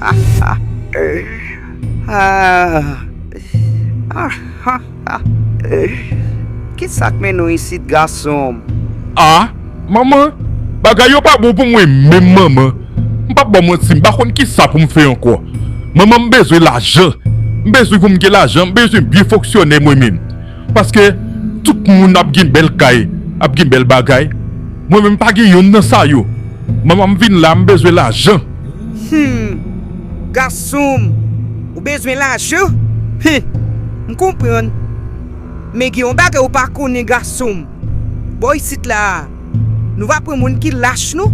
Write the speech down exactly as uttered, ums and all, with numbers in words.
Ah, ah, eh, ah, ah, ah, ah, eh. Kisa k mennen w isit, gason m? Ah, manman, bagay yo pa bon pou mwen menm, manman. M p ap ba w manti, m pa konn kisa pou m fè ankò. Manman, m bezwen lajan. M bezwen pou m gen lajan, m bezwen byen fonksyone mwen menm. Paske tout moun ap gen bèl kay, ap gen bèl bagay. Mwen menm, m pa gen yonn nan sa yo. Manman, m vin la, m bezwen lajan. Hmm, gason m, ou bezwen lajan? Hum, m konprann. Men gen yon bagay ou pa konnen, gason m. Bò isit la a, nou va pran moun ki lach nou.